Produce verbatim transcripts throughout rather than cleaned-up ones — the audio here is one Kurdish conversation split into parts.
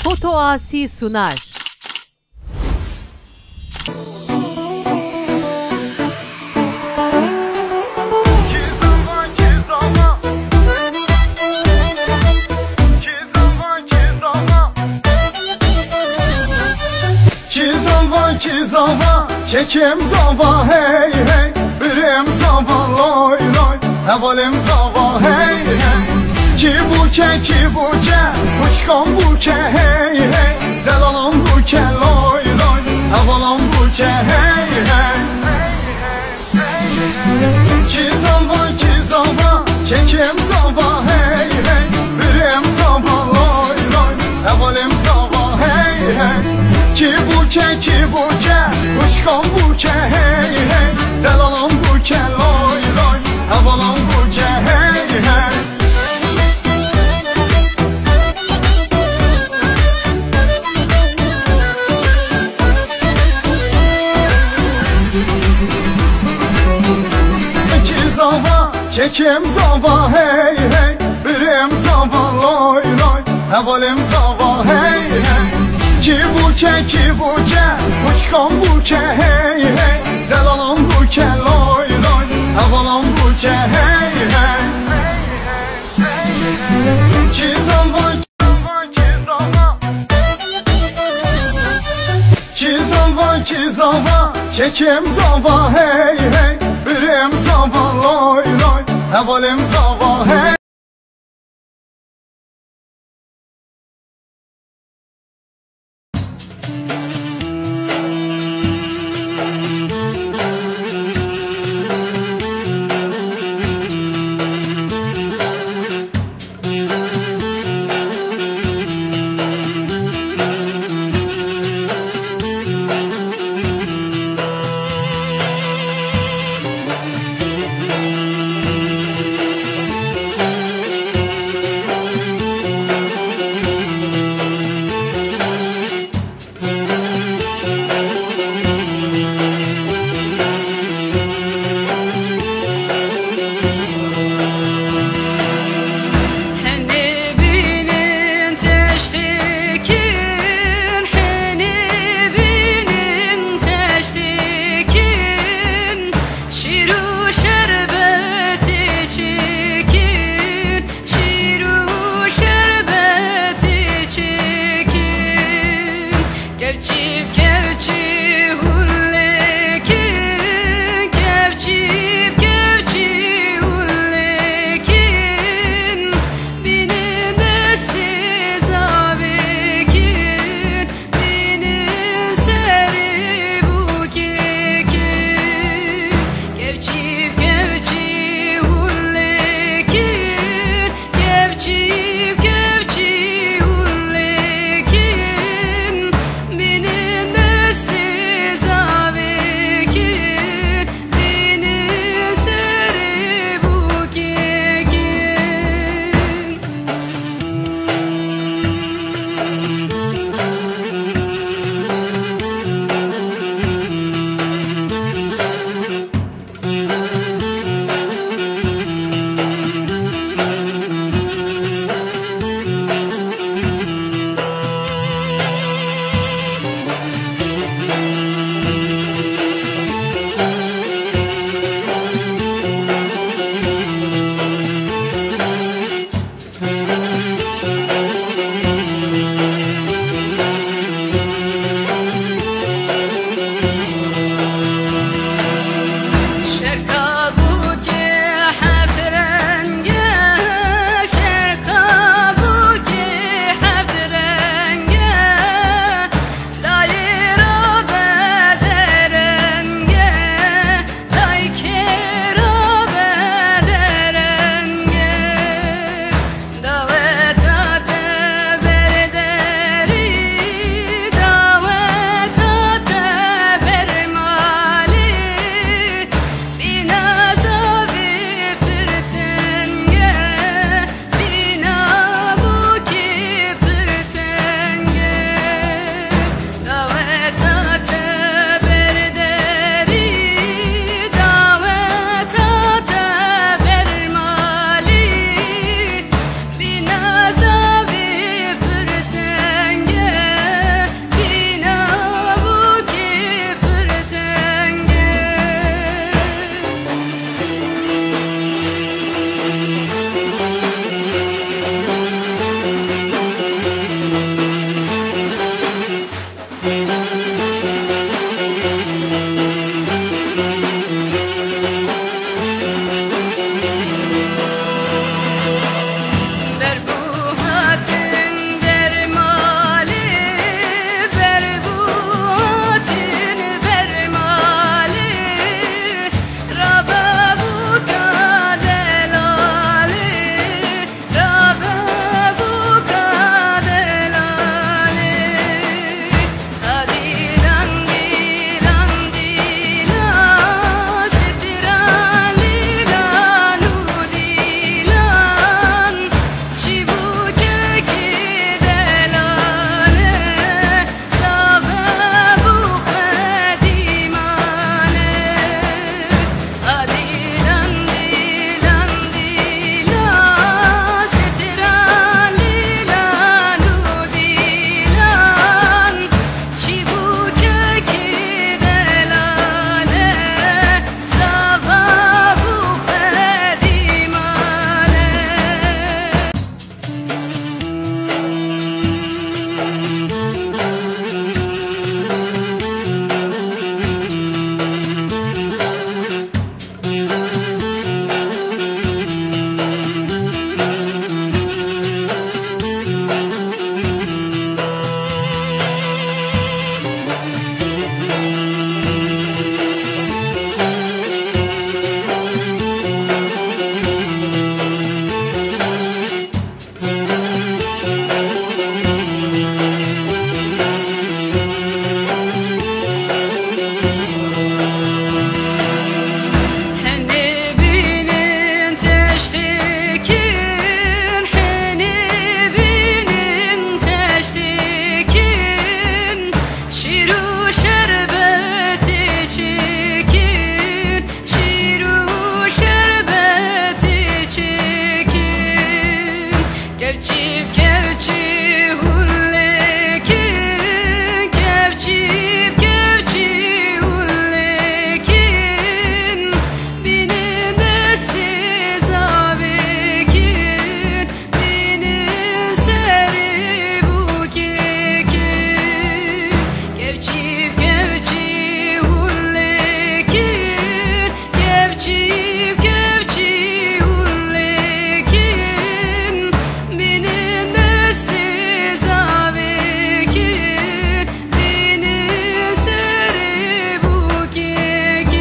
Foto Asi sunar. Kî zava, kî zava, kekem zava, hey, hey, birem zava, loy, loy, hevalem zava, hey, hey. Kî bûke, kî bûke, xwişkam bûke, hey, hey, delalam bûke, loy, loy, hevalam bûke, hey, hey. Kî zava, kî zava, kekem zava, hey, hey, birem zava, loy, loy, hevalem zava, hey, hey. Kî bûke, kî bûke, xwişkam bûke, hey, hey, delalam bûke, loy, loy, hevalam bûke, hey, hey. Kî zava, kekem zava, hey, hey, birem zava, loy, loy, hevalem zava, hey, hey. Kî bûke, kî bûke, xwişkam bûke, hey, hey, delalam bûke, loy, loy, hevalam bûke, hey, hey. Kî zava, kî zava, kî zava. Kî zava, kî zava, kekem zava, hey, hey, birem zava, loy, loy, hevalem zava, hey. Hene bînin teştikin, hene bînin teştikin, şîr û şerbetê çikin. Şîr û şerbetê çikin, kevçî bi kevçî hûlekin, kevçî bi kevçî hûlekin, bînin destê zavêkin. Bînin serê bûkê kê, kevçî bi kevçî hûlekin, kevçî bi kevçî hûlekin, bînin Kevçî hûn lêkin, kevçî, kevçî hûn lêkin, bînin destê zavêkin, bînin serê bûkêkin. Kevçî, kevçî hûn lêkin, kevçî, kevçî hûn lêkin, bînin destê zavêkin, bînin serê bûkêkin.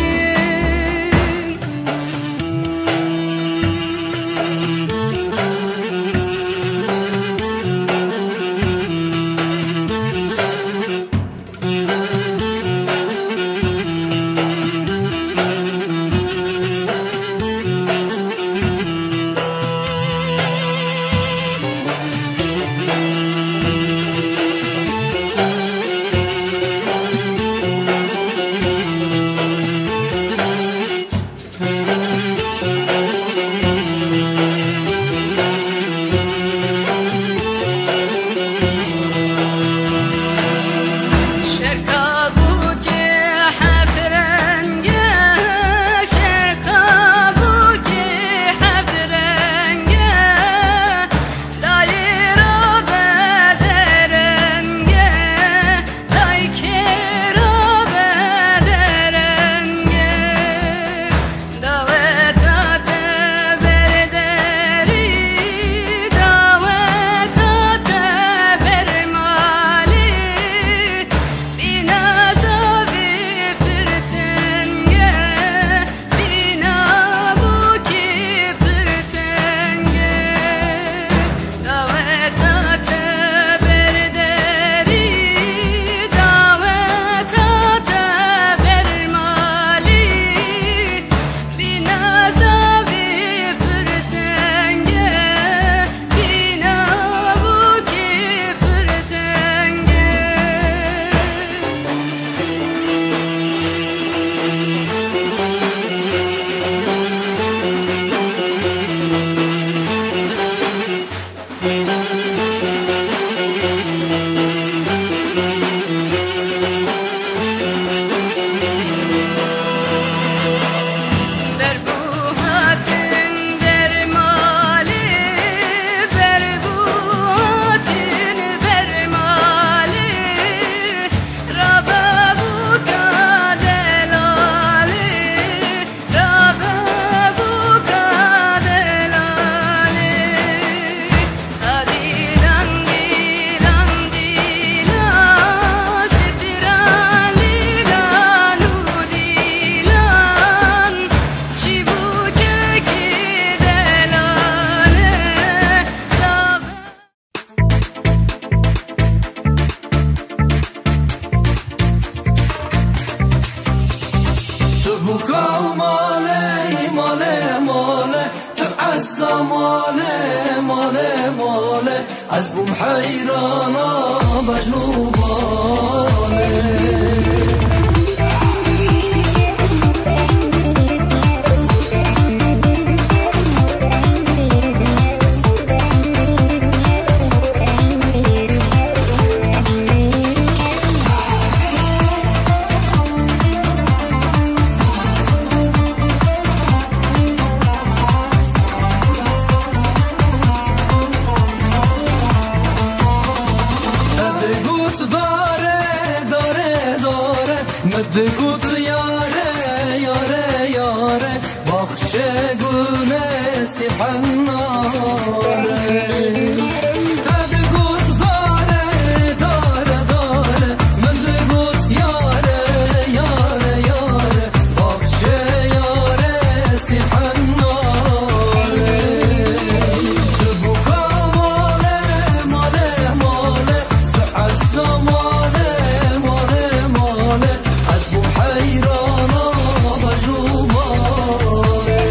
Şerka bûkê heft reng e, şerka bûkê heft reng e, dayê rabe dereng e, dayikê rabe dereng e. Daweta te ber derî, daweta te ber malê, bîna zavê pir teng e, bîna bûkê pir teng e. Daweta te ber derî, daweta te ber malî, bîna zavê pir teng e, bîna bûkê pir teng e. Berbû hatin ber malê, berbû hatin ber malê, rabe bûka delalê, rabe bûka delalê. Dîlan, dîlan, dîlan, stîran, dîlan û dîlan, çîbûkekî delalê, zav- Tu bûka malê, malê, malê, tu eza malê, malê, malê. Ez bûm heyrana bejn û balê. Te digot dare, dare, dare, min digot yare, yare, yare, baxçe gule sî hennare. Te digot dare, dare, dare, min digot yare, yare, yare, baxçe yare sî hennare. Tu bûka malê, malê, malê, tu eza malê, malê, malê, ez bûm heyrana bejn û balê.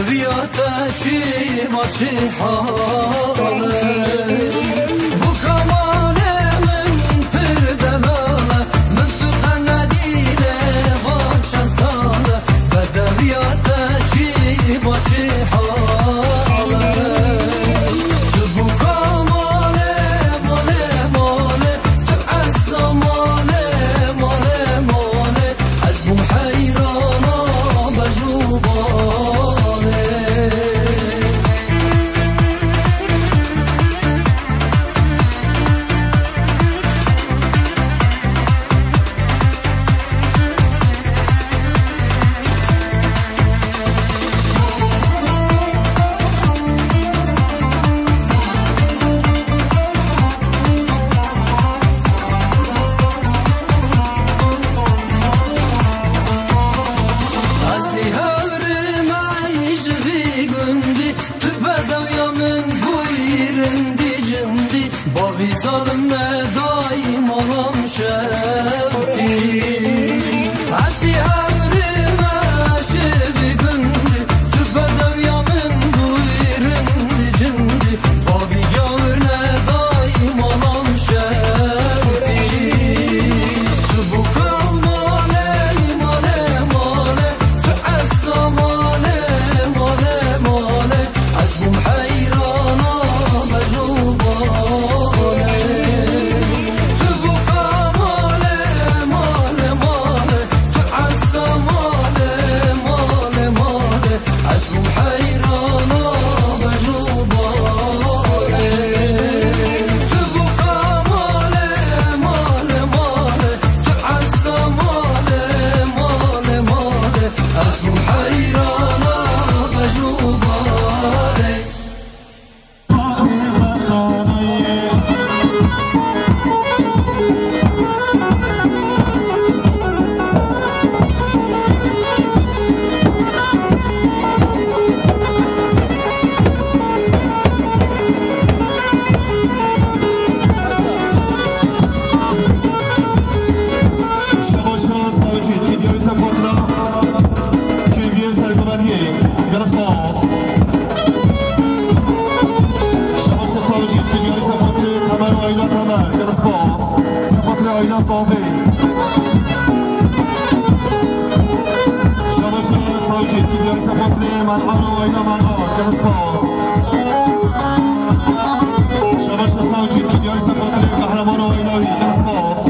Viya te çi va çi hal e? Bu kamale min pir delal e. Min tu te nedîne va çend sal e. Bedeviya te çi va çi hal e? Tu bu kamale male male, tu esa male male male. Ez bûm heyrana bej û balê. Ez ê hewrim ey ji vî gundî, tu bedewiya min bûyî rindî cindî. Bavî zalim me dayî malam şewtî. Ez ê hewrim ey ji vî gundî, tu bedewiya min bûyî rindî cindî. Bavî gawir me dayî malam şewtî. Tu bû kal male male male, tu esa male male male. Ez bûm heyrana bej û balê. Tu bû ka male male male, tu esa male male male. Ez bûm heyrana bej û balê. Tu bû ka male male male, tu esa male male male. Ez bûm heyrana bej û balê. Şebaşa Sawcî, Diyarî Sefotla, Kîviyê Sergovendiyê, gelek spas. Şebaşa Sawcî, Diyarî Sefotli, Temer Ayla Temer, gelek spas. Sefotli Ayla Zafê. Şebaşa Sawcî, Diyarî Sefotli, Men'an Ayla Men'an, gelek spas. Şebaşa Sawcî, Diyarî Sefotli, Kahraman Ayla, gelek spas.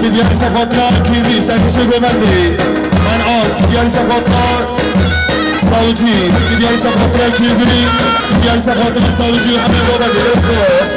Ki diyarî Sefotla Kîvî, Serkişê Govendê, Men'an, ki diyarî Sefotla Sawcî, ki diyarî Sefotla Kîvî, ki diyarî Sefotla Sawcî, hemî Govendê, gelek spas.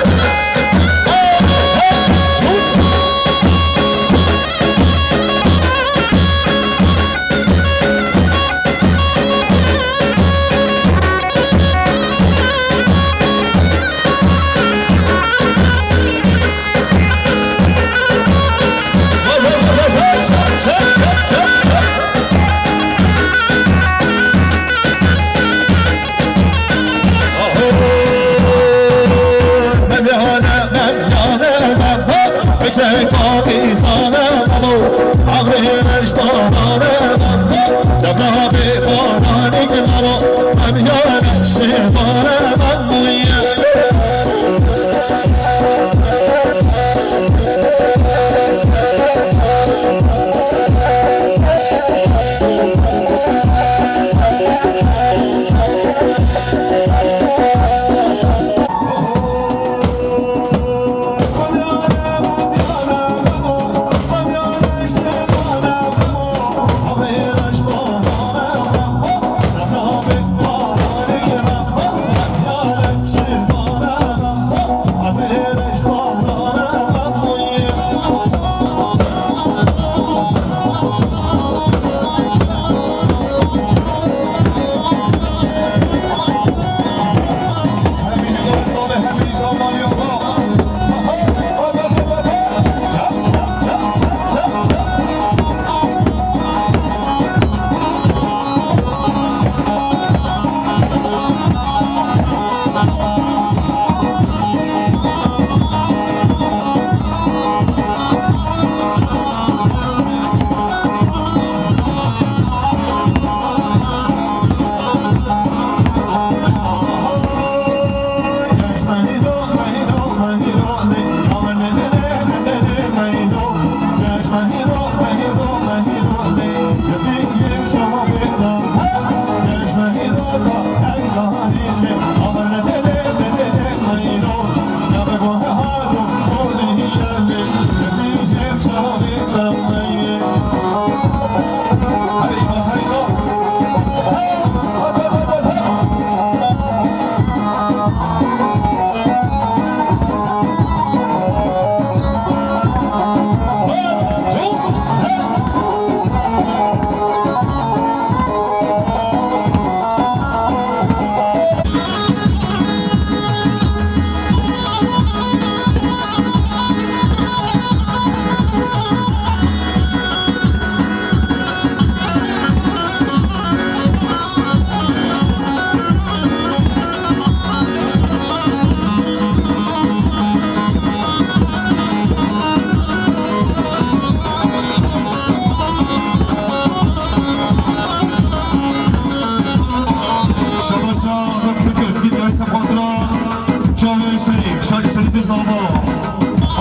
Zava.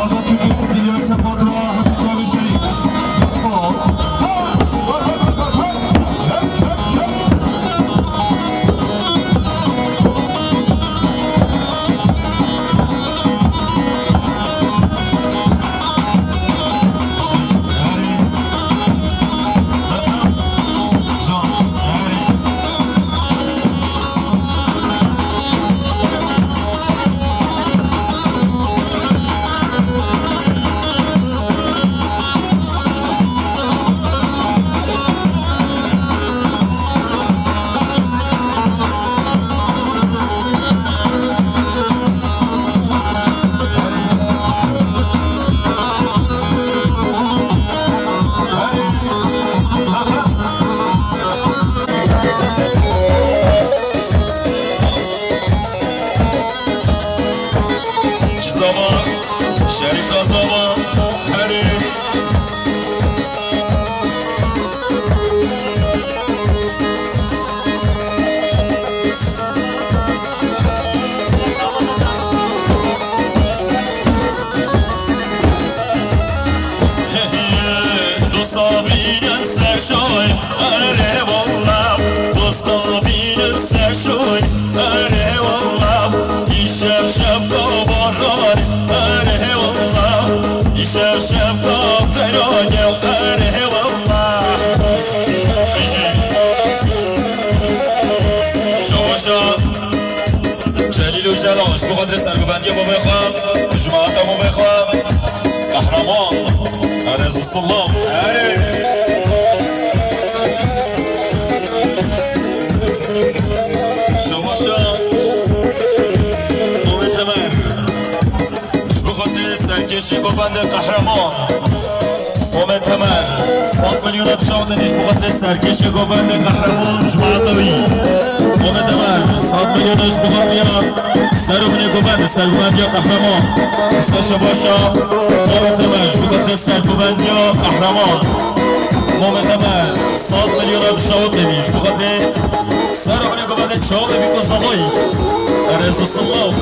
Azad Türk'ün diğer sefatına hafif çalışayım. Bas. Ha! Bak, bak, bak, bak, bak. Çek, çek, çek. Zaman, Şerîf Zava, herê. Dosta bînin ser şoy, erê wallah. Dosta bînin ser şoy, erê wallah. Îşev şevka baran, erê wallah. Îşev şevka teran, erê wallah. Şabaşa. Celîl Ocalan, ji bo xatirê serguvendiya babê xwe, ji cemaeta babê xwe, Qehreman, Erez û Silam, erê. Şabaşa, Muhammed Hemer, ji bo xatirê serkêşê govendê Qehreman. Muhammed Hemer, sed milyona dişa te nîş bixatirê serkêşê govendê Qehreman cemaeta wî. Muhammed Hemer, sed milyona ji bixatiriya serokê govendê, serguvendiya Qehreman. Saşa başa, Muhammed Hemer, ji bixatirê serguvendiya Qehreman. Muhammed Hemer, sed milyona dişa te nîş bixatirê serokê govendê çavê bîko zavayî. Erez û silav.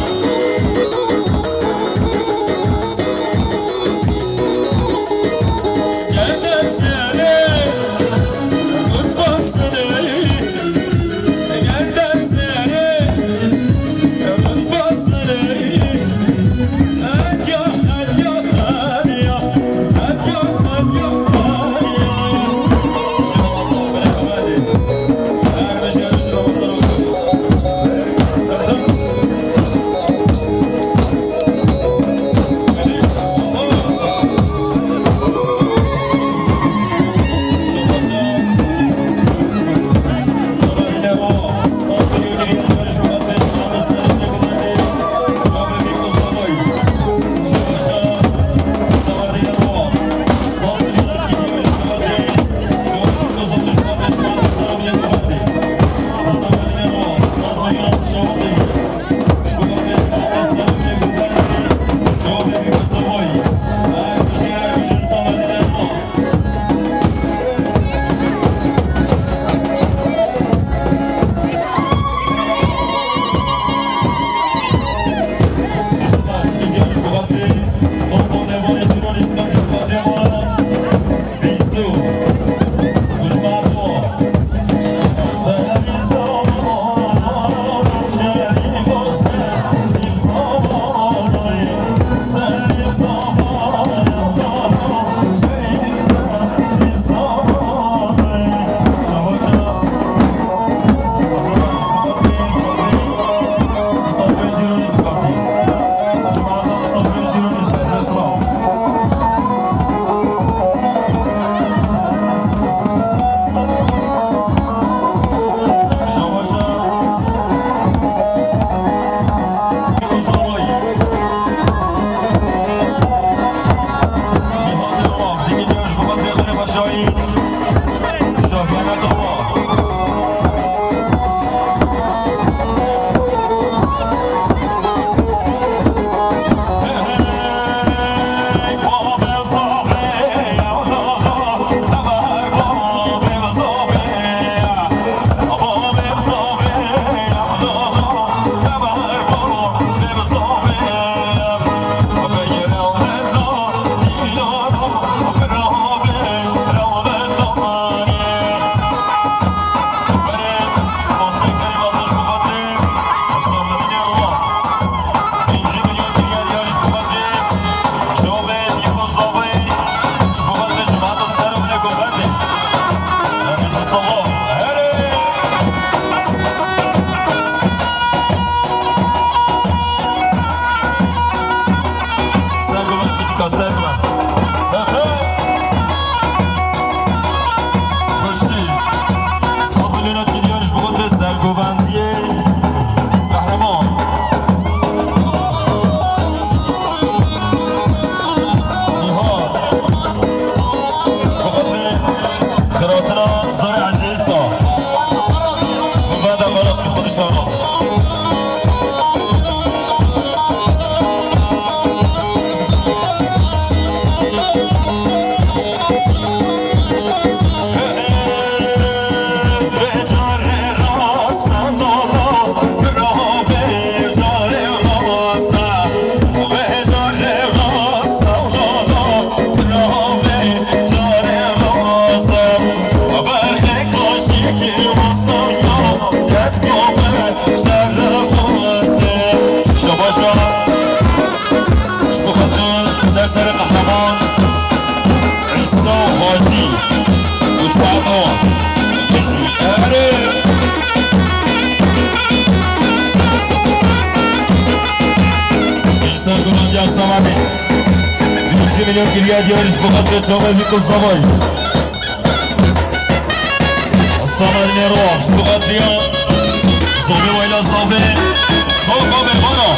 Gurandiya Samanê. Birinci milyon kiriye diyar ji bu xatirê çavê Vîko Zavayî. Samanê Rof, ji bu xatiriya Zovê Wayla Zavê. Topa Bevana.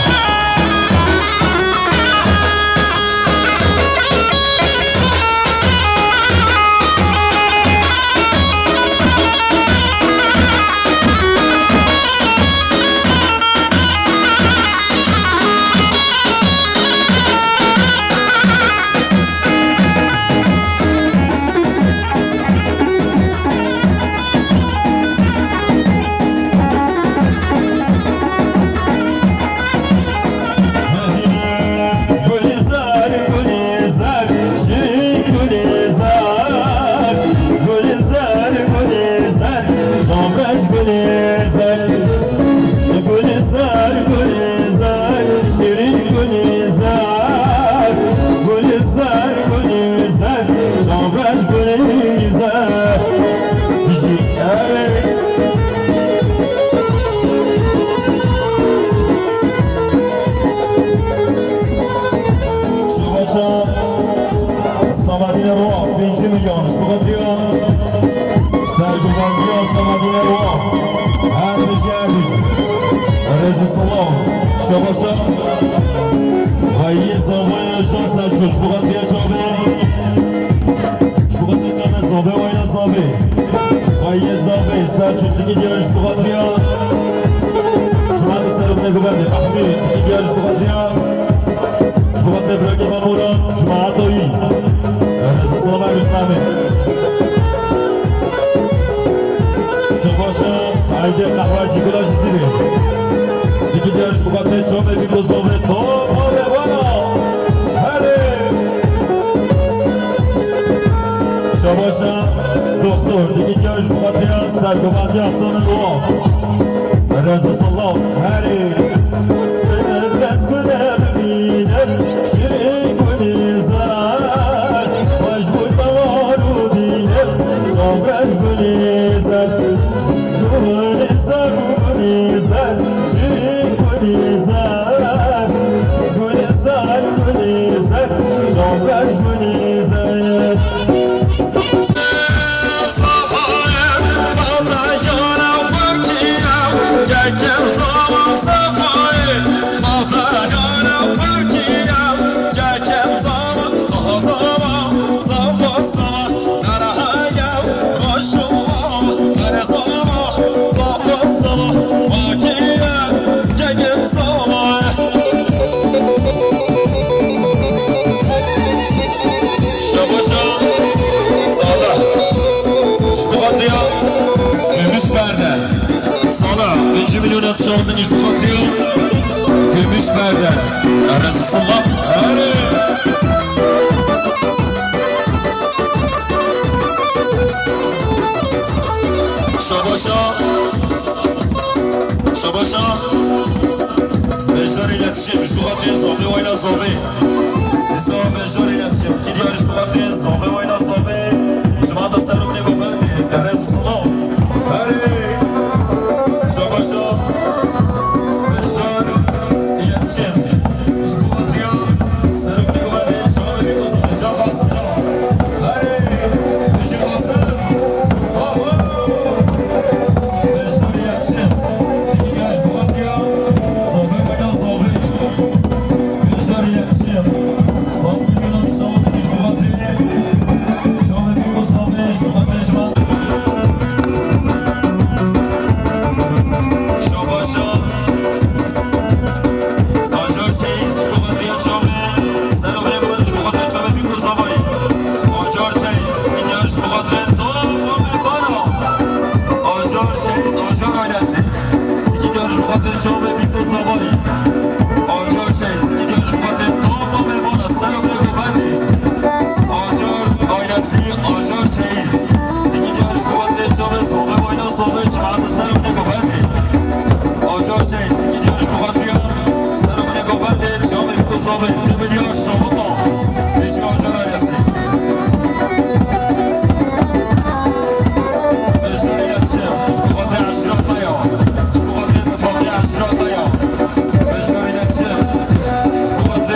Gulizar, Gulizar, şirin Gulizar, Gulizar, Gulizar, şanbeş Gulizar. Gulizar, Gulizar, şirin Gulizar. Gulizar, Gulizar, şanbeş Gulizar. Bijî, erê. Şebaşa Samadîne Roa, pêncî milyon, ji bo xatirî Serguvendiya Samadîne Roa. Her bijî, her bijî. Rêz û silav. Şebaşa. Xweyî Zavaya Jan Selçuk, ji bo xatirî çavê. Ji bo xatirî çavê Zavê, wayna Zavê. Xweyî Zavê, Selçuk, dikî diyar ji bo xatirî. Ji bo xatirî Serguvendiya Ehmî, dikî diyar ji bo xatirî. Ji bo xatirê birakê me Murat, cemaeta wî. Rêz û silav Rûsnamê. Şebaşa Seîdê Qehwecî Gula Cizîrê. Dikî diyar ji bo xatirê çavê Vîko Zavê, topa Bevana. Herê. Şebaşa Doktor, dikî diyar ji bo xatirê Serguvendiya Hasan Doğa. Rêz û silav. Herê. Dest gule bibîne, şirin Gulîzar. Xweş bû tewar û dîne, şanbeş Gulîzar. Gulîzar, Gulîzar, şirin Gulîzar. Gulîzar, Gulîzar, şanbeş Gulîzar. Şebaşa Salih. Ji bo xatirî Gümüş Perde. Salih, birinci milyona şandin ji bo xatirî Gümüş Perde. Rêz û silav. Herê. Şebaşa. Şebaşa. Beşdar iletişim, ji bo xatirî Zavê, wayna Zavê. Dîsa beşdar iletişim, dikî diyar ji bo xatirî Zavê, wayna Zavê. Cemaeta Serokê Govendê, rêz û silav. Herê. Şebaşa. Beşdar iletişim. Ji bo xatirî Serokê Govendê, çavê Vîko Zavê, Can Qasim Can. Herê. Bijî Qasim. Aho. Beşdar iletişim. Dikî diyar ji bo xatirî Zavê, wayna Zavê. Beşdar iletişim. Saz milyona şandin ji bo xatirî. Şandin Vîko Zavê, ji bo xatirî ji me. Şebaşa. Acar Çeyiz, ji bo xatirî çavê. Serokê Govendê, ji bo xatirî çavê Vîko Zavayî. Acar Çeyiz, dikî diyar ji bo xatirî Topa Bevana. Acar Çeyiz, Acar ailesi. Dikî diyar ji bo xatirî çavê Vîko Zavayî. Acar Çeyiz, dikî diyar ji bo xatirî Topa Bevana, Serokê Govendê. Acar ailesi, Acar Çeyiz. Dikî diyar ji bo xatirî çavê Zavê, wayna Zavê, cemaeta Serokê Govendê. Acar Çeyiz, dikî diyar ji bo xatirî Serokê Govendê, çavê Vîko Zavê, du milyar şaxta. Bijî Acar ailesi. Beşdar iletişim, ji bo xatirî eşrata ya. Ji bo xatirî tifaqê eşrata ya. Beşdar iletişim, ji bo xatirî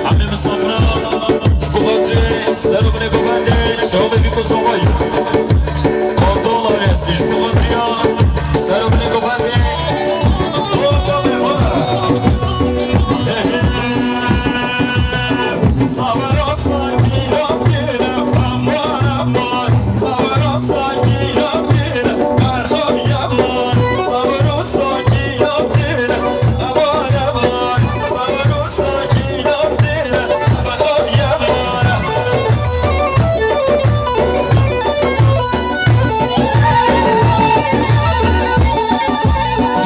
Hemê misafira ji bo xatirê ser û binê govendê çavê bîko zavayî. Adola Resî ji bo xatiriya ser û binê govendê.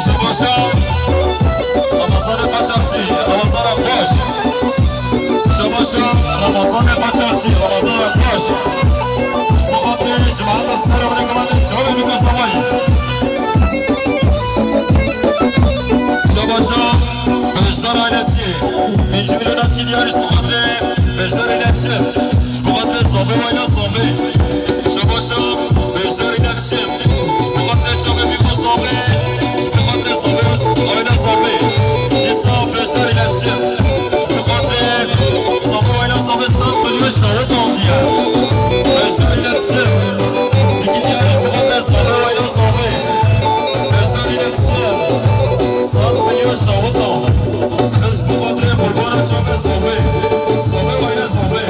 Şebaşa Ramazanê Qaçaxçî, Ramazana xweş. Şebaşa Ramazanê Qaçaxçî, Ramazana xweş. Ji bo xatirê cemaeta ser û binê govendê çavê bîko zavayî. Şebaşa Beşdar ailesî, pêncî milyonan kî diyar ji bo xatirê Beşdar îletişim. Ji bo xatirê zavê wayna zavê. Şebaşa Beşdar îletişim. Ji bo xatirê çavê bîko zavê. Ji bo xatirê zavê wayna zavê. Dîsa Beşdar îletişim. Ji bo xatirê zavê wayna zavê sed milyon şawe tandiye. Beşdar îletişim. Dikî diyar ji bo xatirê zavê wayna zavê. Beşdar îletişim. Sed milyon şawe tan. Xist bi xatirê qurbana çavê zavê. Zavê wayne zavê.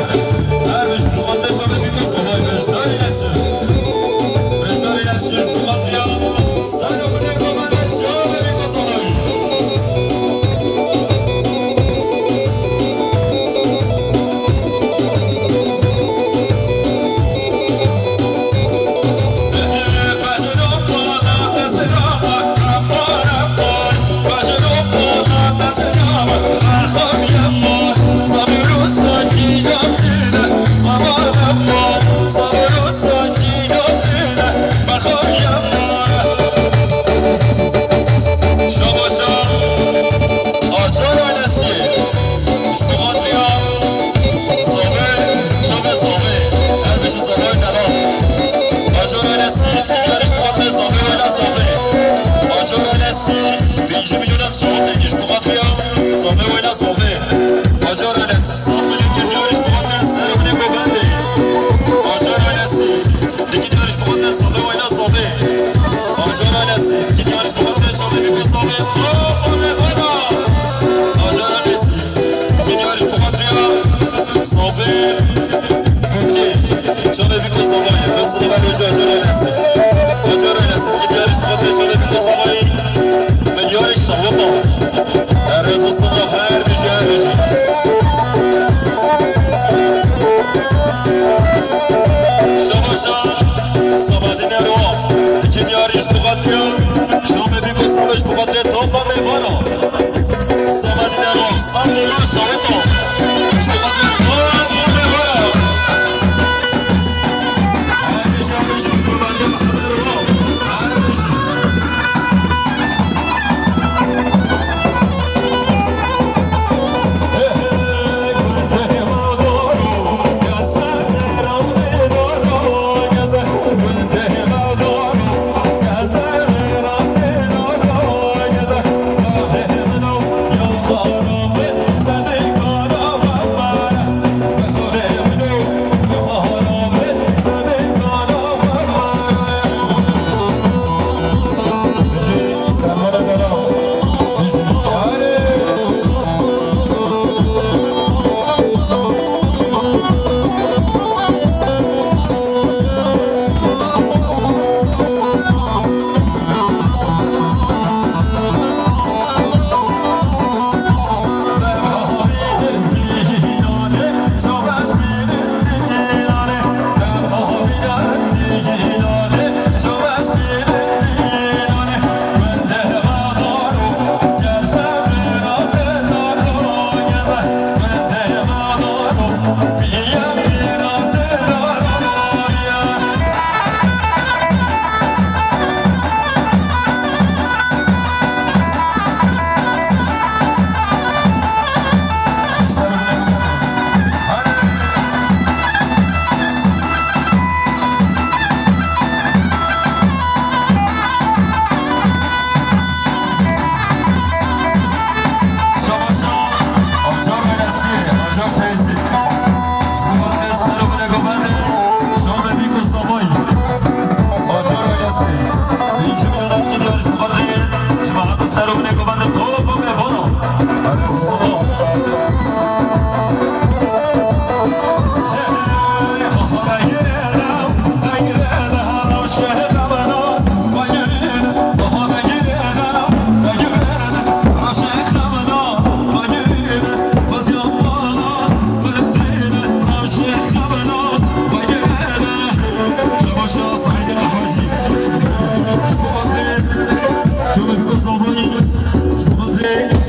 Her bi ji xatirê çavê bîko zavayî. Beşdarî leşê. Beşdarî leşê ji xatiriya. Ser û binê govendê çavê bîko zavayî. Şabaşa Acar ailesi. Ji bo xatiriya zavê, çavê zavê, her bijî zavayê delal. Acar ailesi, diyar ji bo xatirê zavê wayna zavê. Acar ailesi, pêncî milyon ev şawitê ji bo xatiriya zavê wayna zavê. Acar ailesi, sed milyon kir diyar ji bo xatirê ser û binê govendê. Acar ailesi, dikî diyar ji bo xatirê zavê wayna zavê. Acar ailesi, dikî diyar ji bo xatirê çavê bîko zavê. Apo levana. Acar ailesi. Dikî diyar ji bo xatiriya zavê bûkê. Çavê bîko zavayê. Dest û leva roja Acar ailesi. Acar ailesi. Dikî diyar ji bo xatiriya çavê bîko zavayê. Milyarek şawita. Her rêz û sima her bijî, her bijî. Şabaşa Samadîne Roa. Dikî diyarî ji bo xatiriya. Şamê bîko zavê ji bo xatirê topa mêvana. Samadîne Rof, sed dolar şawita. Ji bo xatirê topa mêvana. Her bijî, her bijî, Kurbanê Mihemed Rof. Her bijî.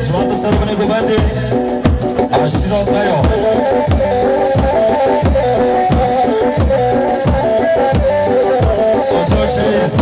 Civata ser binê govendê eşîra Kaya. Acar Çeyiz.